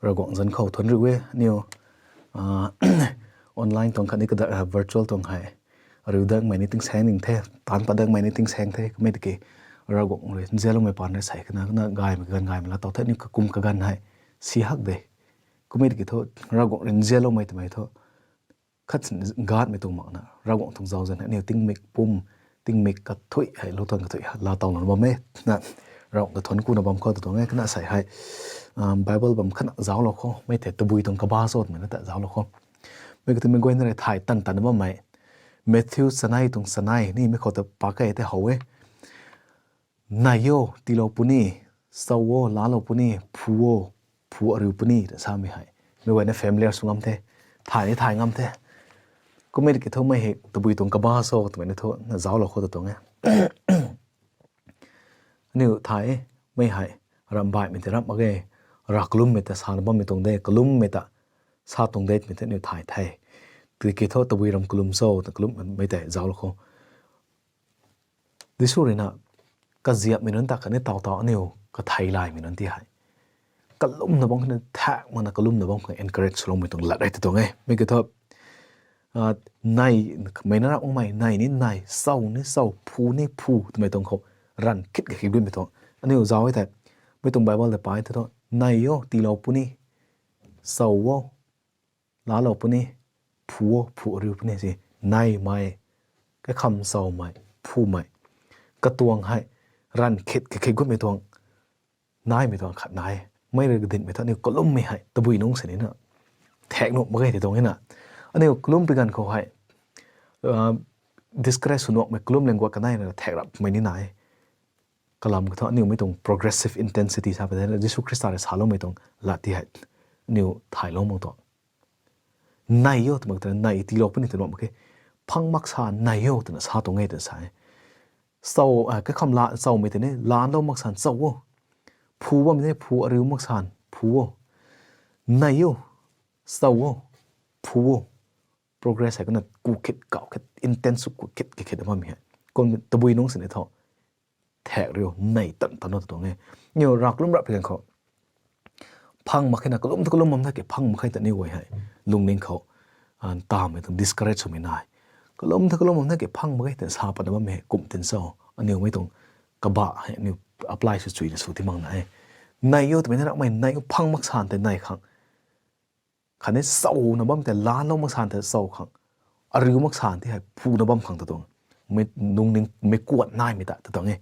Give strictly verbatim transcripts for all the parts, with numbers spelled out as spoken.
Ravguangc zanc khou thuanc riu e, aniu, ah, online tuang khatni kadat, ah, virtual tuang hei. Ariu dangmei ni tingsaeng ning the, taanc pat dangmei ni tingsaeng the, kummei tiki Ravguangc rui nzianloumei paan rui sei kana, kana gaymei kaganv gaymei laa tow the, aniu kakum kaganv hei si hak de. Kummei tiki thu, Ravguangc rui nzianloumei twmei thu, khat sin gaymei tuang makna, Ravguangc tuang zauzian hei aniu tingmik pum, tingmik kathuic hei, lou tuang kathuic hei, laa towna bam e, na, Ravguangc ta thuanc kuna bam khou ta tuang e, kana sei hei, um, Bible bam khatna zauclou khou, mei thei tabui tuang kaba cho twmei na ta zauclou khou. Mei kathuimei guayna rui thay tan tan bammei, Matthew chanei tuang chanei ni mei khou ta pa key the how e. Nei o, tiilou puni, sow o, laalou puni, phu o, phu ariu puni, ta samei hei. Mei guayna familiar sw ngam the, thay ni thay ngam the. Kummei tiki thu mei hei tabui tuang kaba cho twmei na thu na zauclou khou ta tuang e. Aniu thay, mei hei, ramh baihmei tei ramh mak ge, rav kalummei ta sana bammei tuang de, kalummei ta sa tuang de twmei tei aniu thay the. Tiki thu tabui ram kalum cho, ta kalummei tei zauclou khou. Jisu rui na kaziapmei nunc ta khatni taw taw aniu kathei laymei nunc ti hei, kalumna bam khatni thak makna kalumna bam khatni encourage swloumei tuang lat rei ta tuang e. Mei ki thu, ah, nei, mei na ramh makmei, nei ni nei, sow ni sow, phu ni phu twmei tuang khou ranv khit kakhi gutmei tuang. Aniu zauc e thei, mei tuang Bible ta pa e thei thu, nei o, tiilou puni, sow o, laalou puni, phu o, phu ariu puni si, neimei, kakham sowmei, phumei. Katuang hei, ranv khit kakhi gutmei tuang, naimei tuang khat nai. Mei rui kadinhmei thu aniu kalummei hei tabui nungc sini na thak nuh mak ge ti tuang e na. Aniu kalum pi ganv khou hei, ah, discourage sw nuhmei kalum leng guat kanei na thak rapmei ni nai. Kalam khou thu aniu mei tuang progressive intensity sa pa the, Jisu Khrista rui saloumei tuang lat ti hei aniu thaylou mak tuang. Nei o twmei ta, nei tiilou puni twna mak khe. Phang mak sa nei o twna sa tuang e twna sa e. Sow, ah, kakham la, sowmei tei ni, laalou mak san sow o. Phu bammei tei ni, phu ariu mak san phu o. Nei o, sow o, phu o. Progress hei kana ku khit, kau khit, intense ku khit, kakhi khit bammei hei. Kum tabui nungc sini thu thak riu, nei tan tan o ta tuang e. Aniu rav kalum rap pi ganv khou, phang mak khe na, kalum thu kalum bam the ki phang mak khe ta aniu guay hei lungning khou, ah, ntamei tuang discourage swmei nai. Kalum thu kalum bam the ki phang mak khe ta sa patna bammei hei kum tin cho. Aniu mei tuang kabah hei aniu apply sw chuina sw ti mak na e. Nei o twmei na ramhmei, nei o, phang mak san tei nei khang. Khatni sowna bam tei laalou mak san tei sow khang. Ariu mak san tei hei phuna bam khang ta tuang. Mei lungning, mei kuat naimei ta ta tuang e.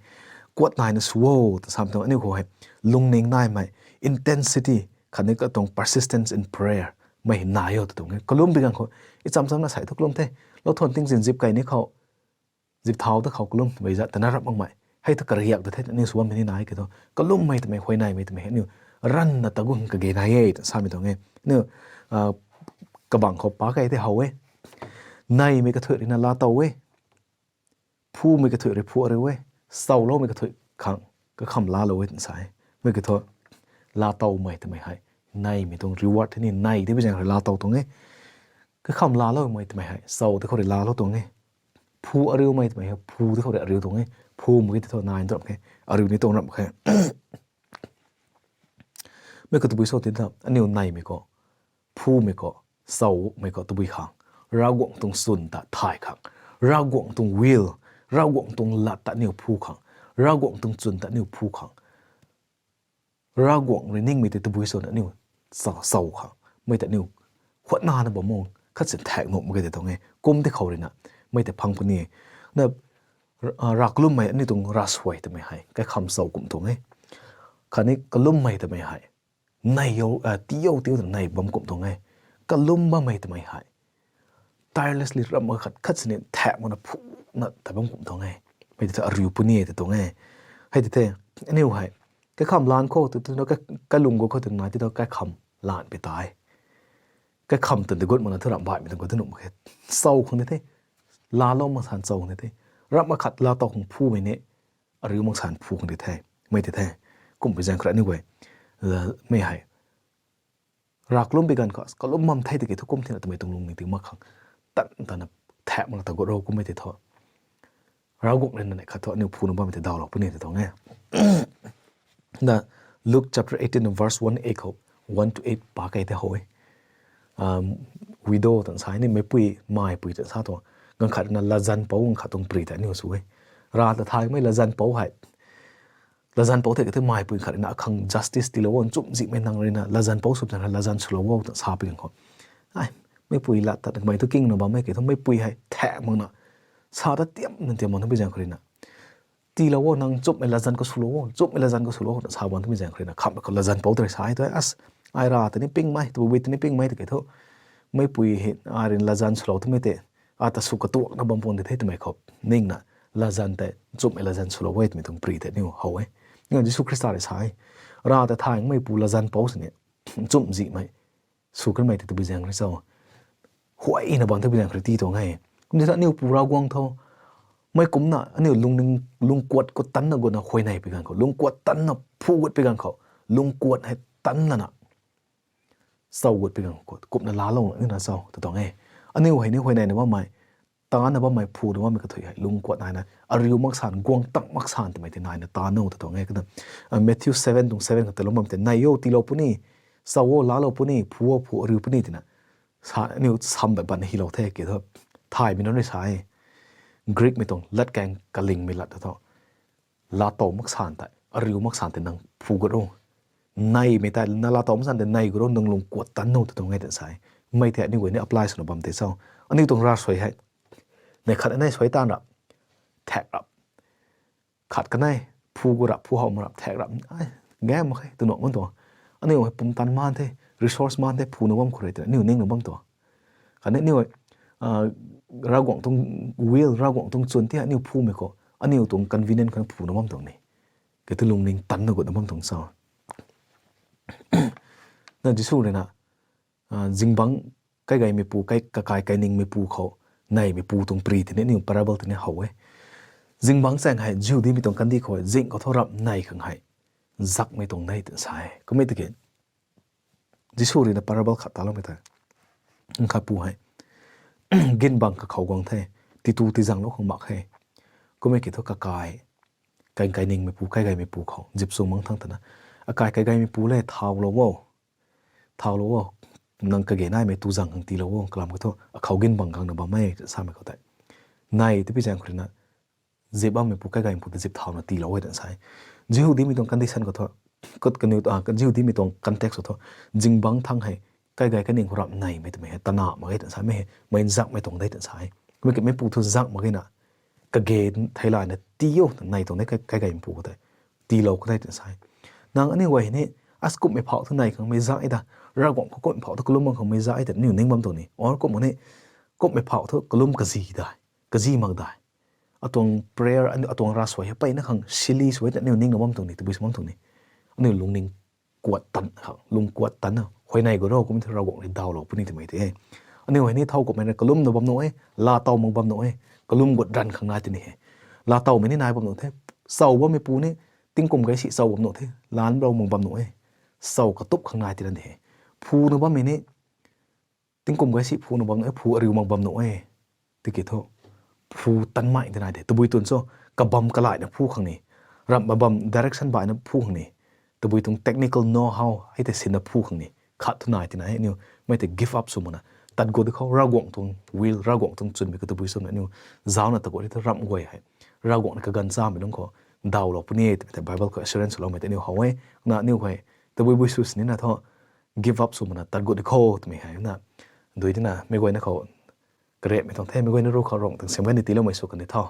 Kuat naina sw o ta sam tuang aniu khou hei. Lungning naimei, intensity, khatni katuang persistence in prayer mei nai o ta tuang e. Kalum pi ganv khou, i cham chamna sei thu kalum the. Lou thuan tingzin zip key ni khou, zip thau ta khou kalum twmei zat ta na rap makmei. Hei thu kariak ta the, aniu sw bammei ni nai ki thu. Kalummei twmei, huayneymei twmei hei aniu ranvna tagun kage nai e ta samei tuang e. Aniu, ah, kabang khou pa key tei how e. Neimei kathuic rui na laa tow e. Phumei kathuic rui phu ariu e. Sowloumei kathuic khang kakham laalou e twna sa e. Mei ki thu, laa towmei twmei hei neimei tuang reward hei ni nei di pi zaeng rui laa tow tuang e. Kakham laaloumei twmei hei sow tei khou rui laalou tuang e. Phu ariumei twmei hei phu tei khou rui ariu tuang e. Phumei ki tei thu nai tuang khe, ariu ni tuang ramh khe. Mei khou tabui cho ti ta, aniu neimei khou, phumei khou, sowmei khou tabui khang, Ravguangc tuang chwn ta thay khang, Ravguangc tuang will, Ravguangc tuang lat ta aniu phu khang, Ravguangc tuang chwn ta aniu phu khang, Ravguangc rui ningmei tei tabui chwn aniu sa, sow khang, mei ta aniu khuatna na bam o, khat sin thak nuh mak ge tei tuang e. Kum tei khou rui na mei tei phang puni na, ah, rav kalummei aniu tuang ravsuai twmei hei kaikham sow kum tuang e. Khatni kalummei twmei hei nei o, ah, tii o, tii o twna nei bam kum tuang e. Kalum bammei twmei hei tirelessly ramh mak khat, khat sini thak makna phuna ta bam kum tuang e. Mei tei thu ariu puni e ta tuang e. Hei tei the, aniu hei kaikham lan khou tu, tu, tu, kai, kailung gu khou tu nai ti thu kaikham lan pi tai. Kaikham tan tei gut makna thu ramh baihmei tuang khou tu nuh mak khe. Sow khang tei the, laalou mak san sow khang tei the. Ramh mak khat laa tow khang phumei ni, ariu mak san phu khang tei the. Mei tei the. Kum pi zaeng khou rui aniu guay, ah, mei hei rav kalum pi ganv khou, kalum bam the tiki thu kum thina twmei tuang lungning ti mak khang, tan tana thak makna ta gut ro kummei tei thu, Ravguangc rui na nei khat thu aniu phuna bammei tei dawlou puni tei tuang e. Na, Luke chapter eighteen verse one eight khou, one to eight pa kei the how e. Widow tan sa ni meipui, maipui tan sa tuang. Ganv khat na latzan pou ganv khat tuang pri ta aniu sw e. Rav ta thaymei latzan pou hei, latzan pou the kei thu maipui khat rui na akhang justice tiilou o, nchumh zihmei nang rui na latzan pou sw tan latzan swlou o tan sa pi ganv khou, ai, meipui lat tat mei thu king na bam e kei thu meipui hei thak mak na sa ta tiam na tiam mak na pi zaeng khou rui na tiilou o, nang nchumhmei latzan khou swlou o, nchumhmei latzan khou swlou o na sa bam twmei zaeng khou rui na khamhmei khou latzan pou tei sa e tu as, ai rav ta ni pingmei, tabui ta ni pingmei ta kei thu meipui hei ai rui latzan swlou twmei tei ata sw katuakna bam pun di the twmei khou ningna latzan tei nchumhmei latzan swlou e twmei tuang pri tei aniu how e. Aniu Jisu Khrista rui sa e, rav ta thaymeipu latzan pou sini nchumh zihmei sw kanmei tei tabui zaeng rui cho, huayna bam tabui zaeng rui ti tuang e. Kum ti ta aniu Pu Ravguangc tho, mei kumcna aniu lungning, lungkuat khou tanna gutna huayney pi ganv khou, lungkuat tanna phu gut pi ganv khou, lungkuat hei tan lana chau gut pi ganv khou kumna laalouna ni na cho ta tuang e. Aniu hei ni huayneyna bammei, tanna bammei, phuna bammei kathuic hei lungkuat naina ariu mak san, guang tang mak san twmei tei naina tan o ta tuang e. Kumna Matthew seven tuang seven khou talou bammei tei, nei o, tiilou puni, chau o, laalou puni, phu o, phu ariu puni twna sa, aniu sam baih ban hylou the kei thu, thaymei nunc rui sa e, Greekmei tuang latkaeng kalingmei lat thu, laatow mak san tei, ariu mak san tei nang phu gut o. Neymei tei na laatow mak san tei nei gut o, nang lungkuat tan o ta tuang e ta sa e. Mei tei aniu guay ni apply swna bam tei cho. Aniu tuang ravsuai hei, nei khat anei suai tan rap, thak rap, khat kanei phu gut rap, phu how mak rap, thak rap, ai, gay mak khe twna bam tuang. Aniu hei pumtan maan the, resource maan the, phuna bam khou rui twna aniu ningna bam tuang. Khatni aniu hei Ravguangc tuang will, Ravguangc tuang chwn ti aniu phumei khou aniu tuang convenient khou phuna bam tuang ni, kei thu lungning tanna gutna bam tuang cho. Na Jisu rui na zingbangc kaigaymeipu, kai, kakai kainingmeipu khou neymeipu tuang pri tei ni aniu parable tei ni how e. Zingbangc chaeng hei Jihudimei tuang kandih khou zing khou thu ramh nei khang hei zakmei tuang de twna sa e. Kummei tiki Jisu rui na parable khat taloumei tei, nkhat pu hei ginbang kakhou guang the, titu tizaenglou khang mak khe. Kummei ki thu kakai, kai, kainingmeipu, kaigaymeipu khou zip sw mang thangc twna, akai kaigaymeipu le, thaulou o, thaulou o, nang kage naimei tu zang khang tiilou o, kalam ka thu akhou ginbang gangna bam e samei khou tei, nei ta pi zaeng khou rui na zip bammeipu, kaigaymeipu ta zip thauna tiilou e twna sa e. Jihudimei tuang condition khou thu, kut kaniw, Jihudimei tuang context khou thu, zingbangc thangc hei kaigay kaning khou ramh neymei twmei hei tana mak e twna sa, mei hei mei zakmei tuang de twna sa e. Kummei ki meipu thu zak mak ge na, kage theilayna tii o twna nei tuang de, kai, kaigaymeipu khou tei tiilou khou de twna sa e. Nang aniu guay hei ni, as kumhmei phauh thu nei khang mei zak e da, Ravguangc khou kumhmei phauh thu kalum mak khang mei zak e twna aniu ning bam tuang ni, or kumh ni, kumhmei phauh thu kalum kazi dai, kazi mak dai, atuang prayer, atuang ravsuai hei peyna khang silly sw e twna aniu ningna bam tuang ni, tabui sw bam tuang ni, aniu lungning kuat tan khang, lung kuat tanna huayney gut o, kum thu Ravguangc rui dawlou puni twmei tei e. Aniu hei ni thow kumhmei rui kalumna bam nuh e, laatow mak bam nuh e, kalum gut ranv khang nai tini he. Laatowmei ni nai bam nuh the, chau bammeipu ni, tingkum gay si chau bam nuh the, laanc rou mak bam nuh e, chau katup khang nai tina ni he. Phuna bammei ni, tingkum gay si phuna bam nuh e, phu ariu mak bam nuh e. Tiki thu, phu tanmei ti nai de, tabui twn cho, kabam kalaina phu khang ni, ramh bam direction baihna phu khang ni, tabui tuang technical know how hei tei sinna phu khang ni, khat thu nai tina e, aniu mei tei give up sw makna, tat gut di khou, Ravguangc tuang will, Ravguangc tuang chwnmei khou tabui swna aniu zauna tat gut di thu ramh guay hei Ravguangc ni kaganv chamei lungc khou dawlou puni e twmei tei Bible khou assurance swloumei tei aniu how e. Na aniu hei tabui bui sw sinina thu, give up sw makna tat gut di khou twmei hei na, dui tina meic guayna khou karepmei tuang the, meic guayna ru khou Ravguangc tuang siam gay ni tiiloumei sw kan di tho.